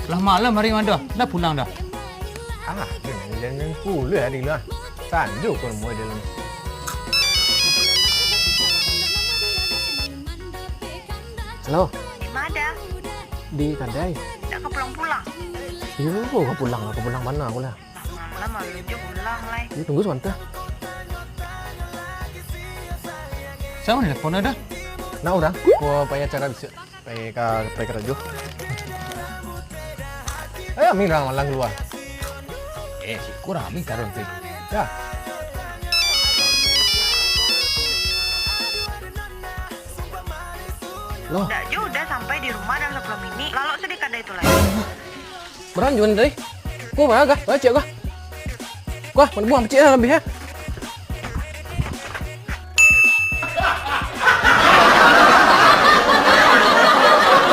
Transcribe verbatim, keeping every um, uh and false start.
Lah malam hari mah dah, dah pulang dah. Alah, jangan puluah hari lah. Sanjo ko rumah dalam. Halo. Di ma, Da? Di kadai. Ndak ka pulang-pulang? Iyo, ka pulang lah, ka pulang bana aku lah. Malam-malam alun jo pulang lai. Iyo, tunggu sabanta. Sia nan nelpon, Da? Nak urang, ko pai acara bisuak. Pai ka, pai karajo. Eh, Amin lah malang kalua. Eh, syukur Amin taruih tu. Dah. Loh. Ndak jo, Da sampai di rumah dalam sapuluah minik. Lalok sudah di kadai tu lai. Barang juo tadi. Ko ma, Gah? Bacik, Gah. Gah, buang bacik lah labiah, eh.